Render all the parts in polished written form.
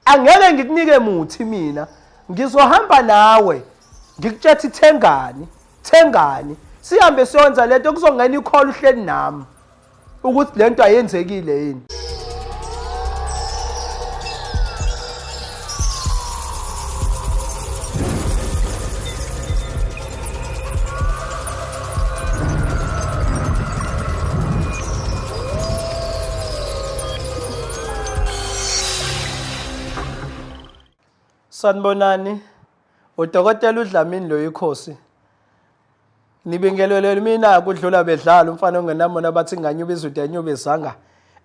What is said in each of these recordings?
Angeke ngikunike muthi mina, ngizohamba nawe ngikutshela thengani, thengani. Sihambe siyonza lento kuzongena ikholo uhleli nami ukuthi lento ayenzekile yini. Sanibonani. Udokotela uDlamini lo ikhosi. Nibingelele mina kudlula bedlala umfana ongenamona bathi nganyuba izinto yanyuba izanga.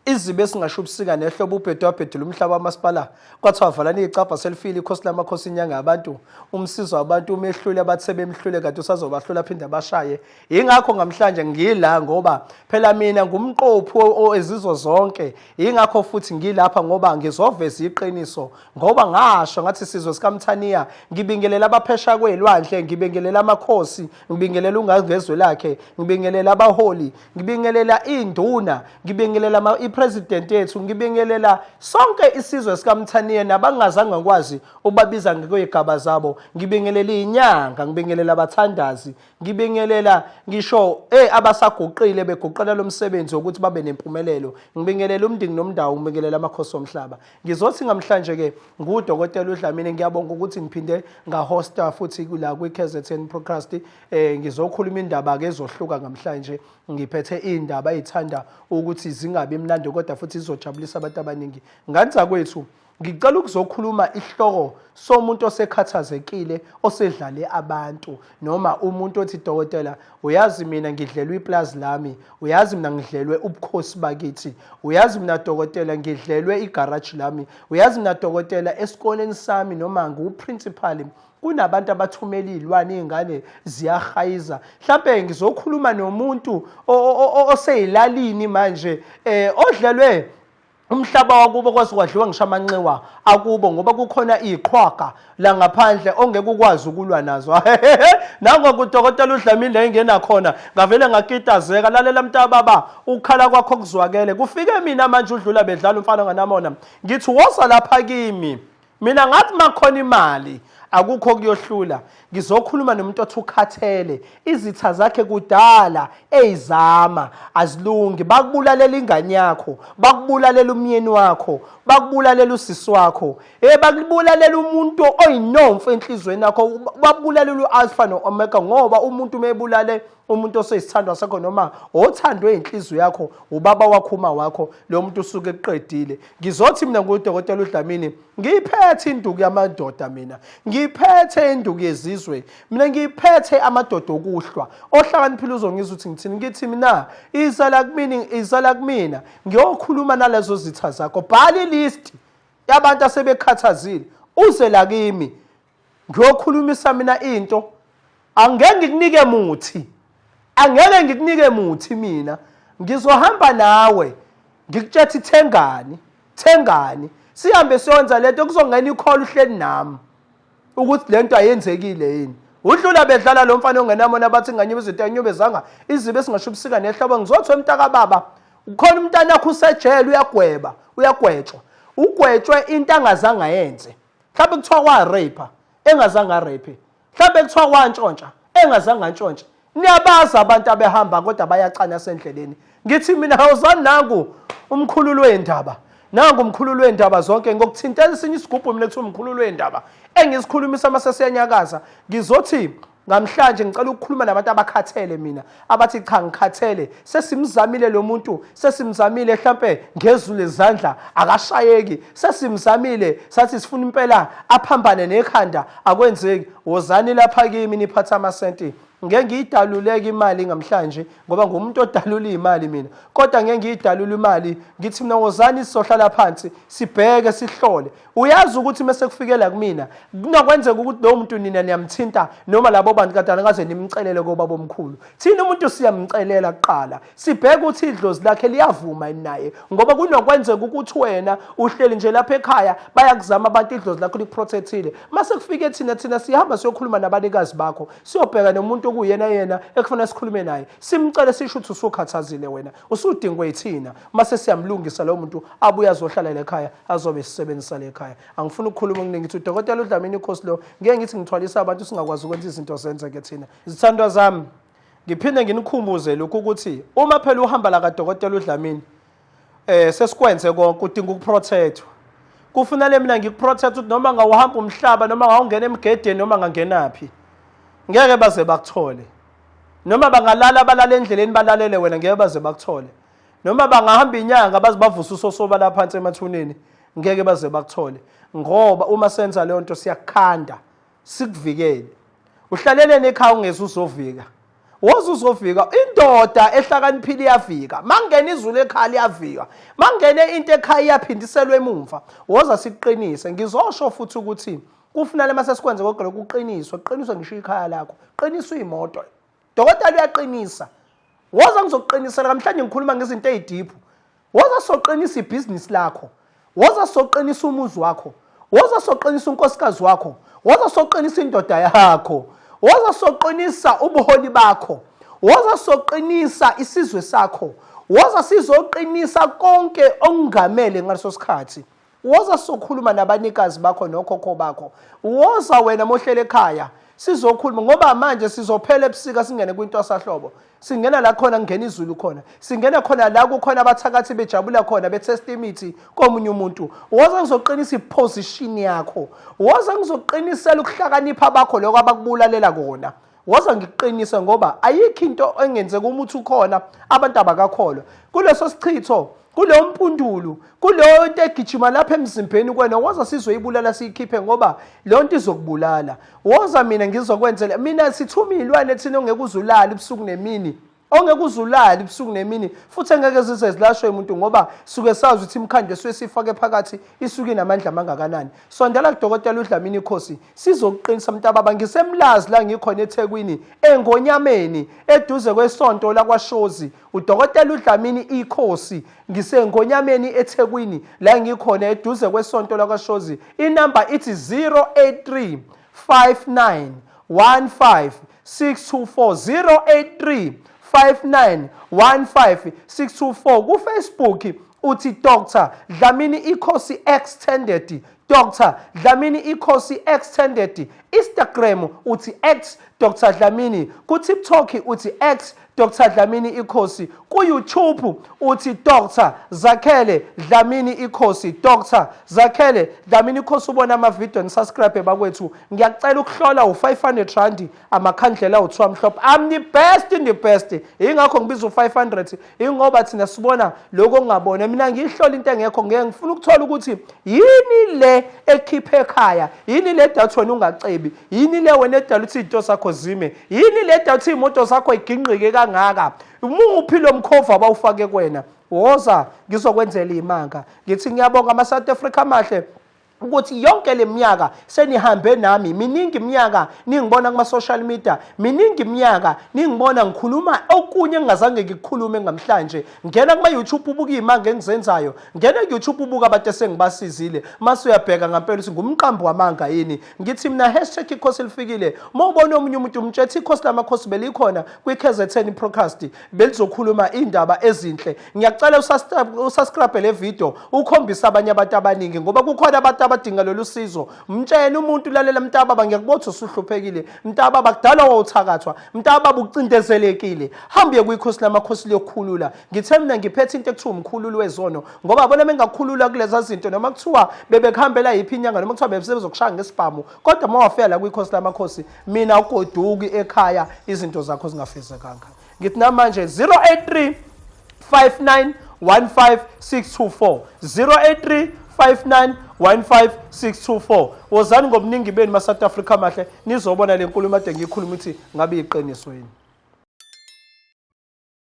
Izibe esingasho ubusika nehlobo ubhedu wabhedula umhlaba wamasipala kwathiwa valani icabha selifile ikhosi lamakhosi inyanga yabantu umsizo wabantu umehlule abathi sebemhlule kanti usazobahlula aphinde abashaye Yingakho ngamhlanje ngila ngoba phela mina ngumqophi ezizwe zonke. Yingakho futhi ngilapha ngoba ngizoveza iqiniso ngoba ngasho ngathi sizwe sikaMthaniya ngibingelela abaphesha kwelwandle, ngibingelela amakhosi, ngibingelela ungangezwe lakhe, ngibingelela abaholi, ngibingelela induna, ngibingelela ipresident yethu, ngibingelela sonke isizwe sikaMthaniya nabangazange ngikwazi ukubabiza ngokwezigaba zabo. Ngibingelela izinyanga, ngibingelela abathandazi, Ngibingelela ngisho eh abasaguqile beguqela lomsebenzi wokuthi babe nempumelelo. Ngibingelela umndini nomndawo, ngibingelela amakhosi omhlaba. Ngizothi ngamhlanje ke ngudokotela uDlamini ngiyabonga ukuthi ngiphinde ngahosta futhi kula kwi-KZN Podcast eh ngizokhuluma indaba ke ezohluka ngamhlanje. Ngiphethe indaba ezithanda ukuthi zingabi mnandi kodwa futhi izojabulisa abantu abaningi. Nganza kwethu Ngicela ukuzokhuluma ihloko somuntu osekhathazekile osedlale abantu noma umuntu othi dokotela uyazi mina ngidlelwe iplazi lami uyazi mina ngidlelwe ubukhosi bakithi uyazi mina dokotela ngidlelwe igaraji lami uyazi mina dokotela esikoleni sami noma ngiwuprincipal kunabantu abathumela iy'lwane iy'ngane ziyahayiza mhlampe ngizokhuluma nomuntu oseyilalini manje um odlelwe umhlaba wakubo kwaze kwadliwa ngisho amanxiwa akubo ngoba kukhona iqhwaga la ngaphandle ongeke ukwazi ukulwa nazo. Nango kudokotela uDlamini la ingena khona ngavele ngakitazeka. Lalela mntababa, ukukhala kwakho kuzwakele. Kufike mina manje udlula bedlala umfana onganamona, ngithi woza lapha kimi. Mina ngathi makhona imali akukho kuyohlula. Ngizokhuluma nomuntu othi ukhathele, izitha zakhe kudala eyizama azilungi, bakubulalela ingane yakho, bakubulalela umyeni wakho, bakubulalela usisi wakho, eh bakubulalela umuntu oyinomfo enhlizweni yakho, bakubulalela u-alpha no-omega ngoba umuntu uma ebulale umuntu oseyisithandwa sakho noma othandwe inhliziyo yakho ubaba wakho uma wakho lo muntu usuke ekuqedile. Ngizothi mina ngudokotela uDlamini ngiyiphethe induku yamadoda mina ngiyiphethe induku yezizwe mina ngiyiphethe amadoda okuhlwa ohlakaniphile uzongizwa ukuthi ngithini ngithi mina iza la kumina iza la kumina ngiyokhuluma nalezo zitha zakho bhala ilist yabantu asebekhathazile uze la kimi ngiyokhulumisa mina into angeke ngikunike muthi angeke ngikunike muthi mina ngizohamba nawe ngikutshela thengani thengani sihambe siyonza lento kuzongena ikholo uhleli nami ukuthi lento ayenzekile yini udlula bedlala lo mfana ongenamona bathi nganyuba izinto anyubezanga izibe esingasho ubusika nehlobo ngizothi wemntaka baba ukhona umntana wakho usejele uyagweba uyagwetshwa ugwetshwe into angazange ayenze mhlawumbe kuthiwa wa-rape engazange arape mhlawumbe kuthiwa wantshontsha engazange antshontshe niyabazi abantu abehamba kodwa bayacana sendleleni ngithi mina awuzani nangu umkhululi wendaba nangu umkhululi wendaba zonke ngokuthintela esinye isigubhu mina kuthiwa umkhululi wendaba engisikhulumisa uma sesiyanyakaza ngizothi Ngamhlanje ngicela ukukhuluma nabantu abakhathele mina abathi cha ngikhathele sesimzamile lo muntu sesimzamile hlampe ngezulu lezandla akashayeki sesimzamile sathi sifuna impela aphambane nekhanda akwenzeki wozani lapha kimi niphatha amasenti ngeke ngiyidaluleke imali ngamhlanje ngoba ngumuntu odalula imali mina kodwa ngeke ngiyidalule imali ngithi mina wozani sizohlala phansi sibheke sihlole Uyazi ukuthi mese kufikela kumina kunokwenzeka ukuthi lowo muntu nina niyamthinta noma labo bantu kade angaze nimcelele kobaba omkhulu. Thina umuntu siyamcelela kuqala. Sibheke ukuthi idlozi lakhe liyavuma yini naye ngoba kunokwenzeka ukuthi wena uhleli nje lapha ekhaya bayakuzama abantu idlozi lakho likuprotectile. Mase kufike thina thina sihamba siyokhuluma nabanikazi bakho siyobheka nomuntu okuyena yena ekufanele sikhulume naye, simcele sisho ukuthi usukhathazile wena, usudingwe yithina. Mase siyamlungisa lowo muntu abuye azohlala lekhaya, azobe sisebenzisa lekhaya. Angifuni ukukhuluma okuningi, ngithi udokotela uDlamini Khosi lo, ngeke ngithi ngithwalisa abantu singakwazi ukwenza izinto zenzeke thina. Zithandwa zami, ngiphinde nginikhumbuze lokhu ukuthi uma phela uhamba la kadokotela uDlamini, sesikwenze konke, udinga ukuprotectwa. Kufunele mina ngikuprotect ukuthi noma ngawuhamba umhlaba, noma ngawungena emgedeni, noma ngangenaphi, ngeke baze bakuthole. Noma bangalala balale endleleni balalele wena, ngeke baze bakuthole. Noma bangahamba inyanga baze bavuse usosoba la phansi emathuneni, ngeke baze bakuthole. Ngoba uma senza leyo nto siyakukhanda, sikuvikele. Uhlaleleni ekhaya ungeze uzovika. Woza uzovika. Indoda ehlakaniphile iyavika. Mangena izulu ekhaya liyavika. Mangene into ekhaya iyaphindiselwa emumva. Woza sikuqinise. Ngizosho futhi ukuthi kufuneka mase sikwenze konke lokhu kuqiniswe, kuqiniswe ngisho ikhaya lakho, qiniswe imoto. Dokotela uyaqinisa. Woza ngizokuqinisela namhlanje, ngikhuluma ngezinto ezidiphu. Woza soqinisa ibhizinisi lakho. Woza soqinisa umuzi wakho. Woza soqinisa unkosikazi wakho. Woza soqinisa indoda yakho. Woza soqinisa ubuholi bakho. Woza soqinisa isizwe sakho. Woza sizoqinisa konke okungamele ngaleso sikhathi. Woza sokhuluma nabanikazi bakho nokhokho bakho. Woza wena mohlele ekhaya sizokhuluma, ngoba manje sizophela ebusika singene kwintwasahlobo. Singena la khona kungena izulu khona. Singena khona la kukhona abathakathi bejabula khona bethesta imithi komunye umuntu. Woza ngizoqinisa iposition yakho. Woza ngizoqinisela ukuhlakanipha bakho lokho abakubulalela kona. Woza ngikuqinise, ngoba ayikho into engenzeka umuthi ukhona abantu abakakholwa. Kuleso sichitho, kuleyo mpundulu, kuleyo nto egijima lapha emzimbeni kwena, woza sizoyibulala siyikhiphe, ngoba leyo nto izokubulala. Woza mina ngizokwenzela. Mina sithuma iy'lwane thina ongeke uze ulale ubusuku nemini, ongeke uze ulale ubusuku nemini, futhi engeke zize zilashwe umuntu, ngoba suke sazi ukuthi imikhandlu esuke siyifake phakathi isuke inamandla amangakanani. Sondela kudokotela uDlamini Khosi, sizokuqinisa mntababa. NgiseMlazi la ngikhona eThekwini, eNgonyameni, eduze kwesonto lakwaShozi. Udokotela uDlamini iKhosi, ngiseNgonyameni eThekwini la ngikhona eduze kwesonto lakwaShozi. Inamba ithi 083 59 15 624, 083 59 15 624. Ku-Facebook uthi Dr Dlamini Ikhosi Extended, Dr Dlamini Ikhosi Extended. Instagram uthi X Dr Dlamini, ku-TikTok uthi X Dr Dlamini Ikhosi, ku-YouTube uthi Dr Zakhele Dlamini Ikhosi, Dr Zakhele Dlamini Ikhosi. Ubona ama-video, nisubscribe bakwethu. Ngiyacela ukuhlola u-500 rand, amakhandlela awu-2 amhlophe. I'm the best in the best, yingakho ngibiza u-500, ingoba thina sibona lokho okungabona. Mina ngiyihlola into engekho, ngeke ngifuna ukuthola ukuthi yini le ekhiphe ekhaya, yini le dathi wena ungacebi, yini le wena edala ukuthi iy'nto zakho zime, yini le edala ukuthi iy'moto zakho igingqike kangaka, muphi lo mkhovu abawufake kuwena. Woza ngizokwenzela iy'manga. Ngithi ngiyabonga ama-South Africa amahle ukuthi yonke le minyaka senihambe nami, miningi iminyaka ningibona kuma-social media, miningi iminyaka ningibona ngikhuluma okunye engingazange ngikukhulume namhlanje. Ngena kuma-YouTube ubuka iy'manga engizenzayo, ngena ku-YouTube ubuka abantu esengibasizile, mase uyabheka ngampela ukuthi ngumqambi wamanga yini. Ngithi mina hashtag ikhosi lifikile. Uma ubona omunye umuntu umtshethi ikhosi lamakhosi belikhona kwi-KZN Podcast, belizokhuluma iy'ndaba ezinhle. Ngiyacela usubscribe le video, ukhombise abanye abantu abaningi, ngoba kukhona abantu abadinga lolu sizo. Mtshene umuntu, lalela mntababa, ngiyakubona ukuthi usuhluphekile mntababa, kudala wawuthakathwa mntababa, ucindezelekile, hamba uye kwikhosi lamakhosi liyokukhulula. Ngithe mina ngiphethe into ekuthiwa umkhululi wezono, ngoba bona bengakhulula kuleza zinto, noma kuthiwa bebekuhambela yiphi inyanga, noma kuthiwa bebezokushaya ngesibhamu, kodwa uma wafika la kwikhosi lamakhosi, mina ugoduki ekhaya izinto zakho zingafezekanga. Ngithi namanje 083 59 15 624, 083 59 15 624. Wozani ngobuningi benu ma-South Africa amahle, nizobona le nkulumo ade ngiyikhuluma ukuthi ngabe iqiniso yini.